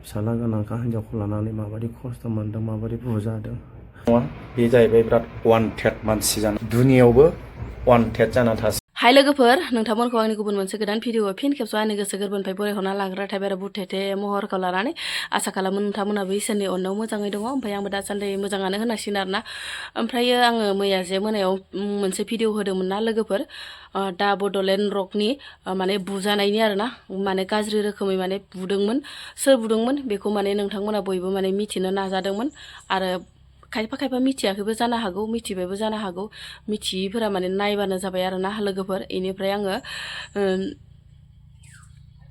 फिसाला गोनांखा हिनजावखौ लानानै माबायदि खस्थ' मोनदों माबायदि बुजादों बे जाहैबाय बिराद वान्टेड मानसि जाना दुनियावबो वान्टेड जाना थासै। हाय लोगोफोर, नोंथांमोनखौ आंनि गुबुन मोनसे गोदान भिडिअ फिन खेबस' आंनि गोसो गोरबोनिफ्राय बरायहरना लाग्रा थाबाय बुथेथे महरखौ लानानै आसा खालामो नोंथांमोनाबो इसोरनि अननायाव मोजाङै दङ। ओमफ्राय आंबो दासान्दि मोजाङानो होनांसिगोन आरोना। ओमफ्रायो आङो मैया जे मोनायाव मोनसे भिडिअ होदोंमोन ना लोगोफोर, दा बड'लेण्ड रकनि माने बुजानायनि आरोना, माने गाज्रि रोखोमै माने बुदोंमोन। सोर बुदोंमोन बेखौ माने नोंथांमोना बयबो माने मिथिनो नाजादोंमोन आरो खायफा खायफा मिथियाखैबो जानो हागौ, मिथिबायबो जानो हागौ। मिथियैफोरा माने नायबानो जाबाय आरोना लोगोफोर। इनिफ्राय आङो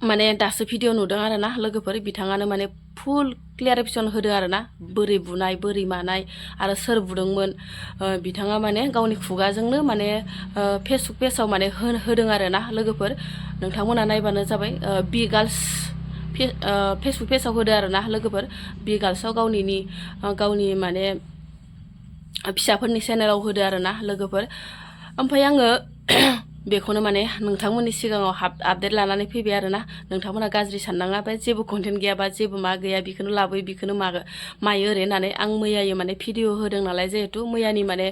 माने दासो भिडिअ नुदों आरोना लोगोफोर, बिथाङानो माने फुल क्लियारिफिकेसन होदों आरोना, बोरै बुनाय बोरै मानाय आरो सोर बुदोंमोन। बिथाङा माने गावनि खुगाजोंनो माने फेसबुक पेजाव माने होदों आरोना लोगोफोर। नोंथांमोना नायबानो जाबाय। बि गार्लस फेसबुक पेजाव होदो आरोना लोगोफोर। बि गार्लसआव गावनि माने फिसाफोरनि चेनेलाव होदो आरोना लोगोफोर। ओमफ्राय आङो बेखौनो माने नोंथांमोननि सिगाङाव आपडेट लानानै फैबाय आरोना। नोंथांमोना गाज्रि साननाङा, बे जेबो कन्टेन्ट गैयाबा जेबो मा गैया, बेखौनो लाबोयो बेखौनो मायो ओरै होननानै आं मैयायो माने भिडिअ होदों नालाय, जिहेथु मैयानि माने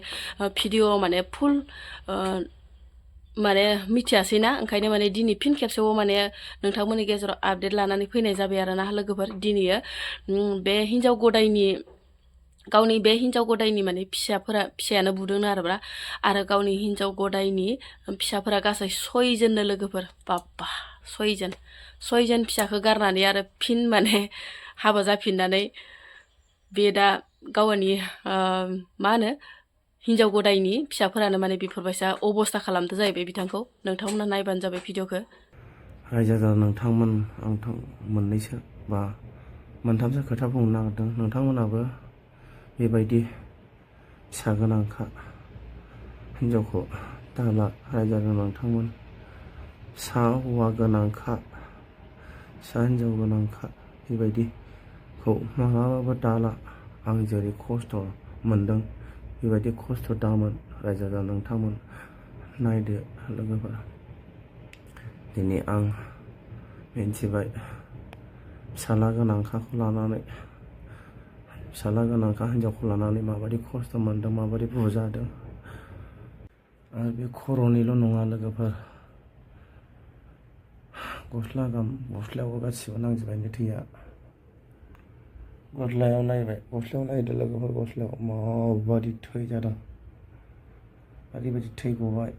भिडिअ माने फुल माने मिथियासैना, ओंखायनो माने दिनै फिन खेबसेबाव माने नोंथांमोननि गेजेराव आपडेट लानानै फैनाय जाबाय आरोना लोगोफोर। दिनैयो बे हिन्जाव गदायनि गावनि बे हिन्जाव गदायनि माने फिसायानो बुदोंनो आरो गावनि हिन्जाव गदायनि फिसाफोरा गासै 6 जननो लोगोफोर। बाबा 6 जन फिसाखौ गारनानै आरो फिन माने हाबा जाफिननानै बे दा गावनि मा होनो हिन्जाव गदायनि फिसाफोरानो माने बेफोरबायसा अबस्था खालामदो जाहैबाय बिथांखौ। नोंथांमोना नायबानो जाबाय भिडिअखौ। रायजो नोंथांमोन आं मोननैसो बा मोनथामसो खोथा बुंनो नागिरदों। नोंथांमोनाबो बेबायदि फिसा गोनांखा हिन्जावखौ दाला। रायजो नोंथांमोन फिसा हौवा गोनांखा, फिसा हिन्जाव गोनांखा, बेबायदिखौ मालाबाबो दाला। आं जेरै खस्थ' मोनदों बेबायदि खस्थ' दामोन। रायजो नोंथांमोन नायदो लोगोफोर। दिनै आं मिन्थिबाय फिसाला गोनांखाखौ लानानै, फिसाला गोनांखा हिन्जावखौ लानानै माबायदि खस्थ' मोनदों माबायदि बुजादों। आरो बे खर'निल' नङा लोगोफोर, गस्लायावबो गासिबो नांजोबबायनो थैया। गस्लायाव नायबाय, गस्लायाव नायदो लोगोफोर, गस्लायाव माबायदि थै जादों, ओरैबायदि थै गबाय।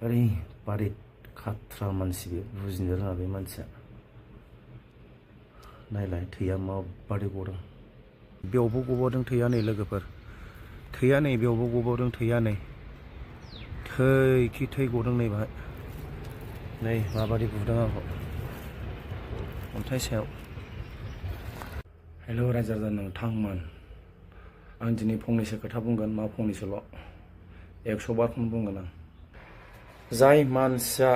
ओरैबायदि खाथ्रा मानसि, बे बुजिनो रोङा बे मानसिया। नायलाय थैया माबायदि गदों, बेयावबो गबावदों थैया नै लोगोफोर, थैया नै बेयावबो गबावदों थैया नै, थै गदों नै बाहाय, नै माबायदि बुदों आंखौ अन्थाइ सायाव। हेल' रायजो नोंथांमोन, आं दिनै फंनैसो खोथा बुंगोन, मा फंनैसोल', 100 बारखौनो बुंगोन आं। जाय मानसिया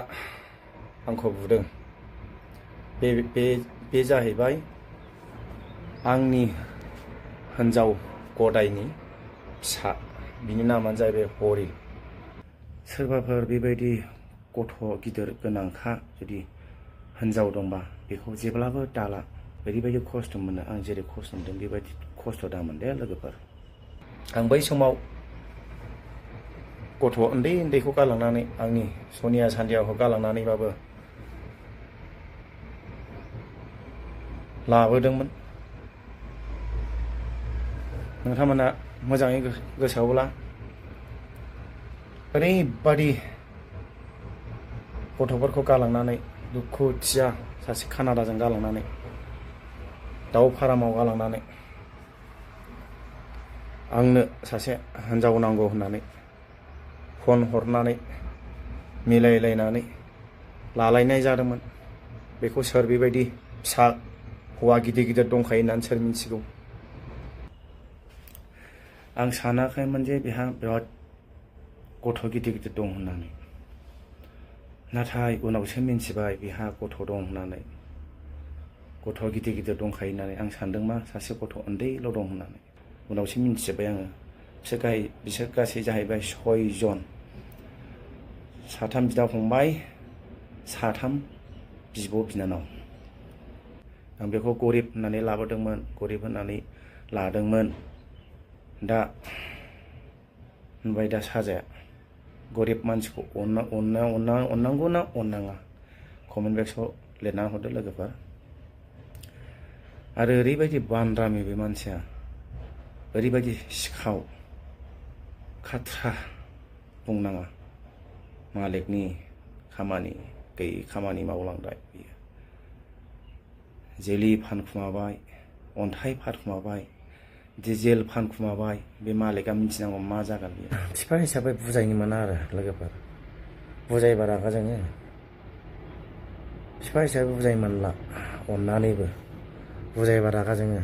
आंखौ बुदों बे जाहैबाय आंनि हिन्जाव गदायनि फिसा। बिनि नामानो जाहैबाय हरि। सोरबाफोर बेबायदि गथ' गिदिर गोनांखा जुदि हिन्जाव दंबा बेखौ जेब्लाबो दाला। ओरैबायदि खस्थ' मोनो, आं जेरै खस्थ' मोनदों बेबायदि खस्थ' दा मोनदे लोगोफोर। आं बै समाव गथ' उन्दैखौ गालांनानै, आंनि सनिया सान्दियाखौ गालांनानैबाबो लाबोदोंमोन। नोंथांमोना मोजाङै गोसोआवब्ला, ओरैबादि गथ'फोरखौ गालांनानै, दुखुथिया सासे कानाडाजों गालांनानै, दाउ फारामाव गालांनानै, आंनो सासे हिन्जाव नांगौ होननानै फन हरनानै मिलायलायनानै लालायनाय जादोंमोन। बेखौ सोर बेबायदि फिसा हौवा गिदिर दंखायो होननानै सोर मिथिगौ। आं सानाखैमोन जे बेहा बिराद गथ' गिदिर दं होननानै, नाथाय उनावसो मिन्थिबाय बेहा गथ' दं होननानै, गथ' गिदिर दंखायो होननानै। आं सानदों मा सासे गथ' उन्दैल' दं होननानै, उनावसो मिन्थिजोब्बाय आङो। बिसोर गासै जाहैबाय 6 जन, 3 बिदा फंबाय, 3 बिब' बिनानाव। आं बेखौ गरिब होननानै लाबोदोंमोन, गरिब होननानै लादोंमोन। दा होनबाय दा साजाया गरिब मानसिखौ अननांगौ ना अननाङा कमेन्ट बक्सआव लिरनानै हरदो लोगोफोर। आरो ओरैबायदि बानरामि बे मानसिया, ओरैबायदि सिखाव खाथ्रा बुंनाङा, मालिकनि खामानि गैयै खामानि मावलांनाय बियो। जेलि फानखुमाबाय, अन्थाइ फानखुमाबाय, डिजेल फानखुमाबाय। बे मालिकआ मिथिनांगौ मा जागोन बियो। बिफा हिसाबै बुजायनो मोना आरो लोगोफोर, बुजायबा रागा जोङो। बिफा हिसाबै बुजायनो मोनला, अननानैबो बुजायबा रागा जोङो।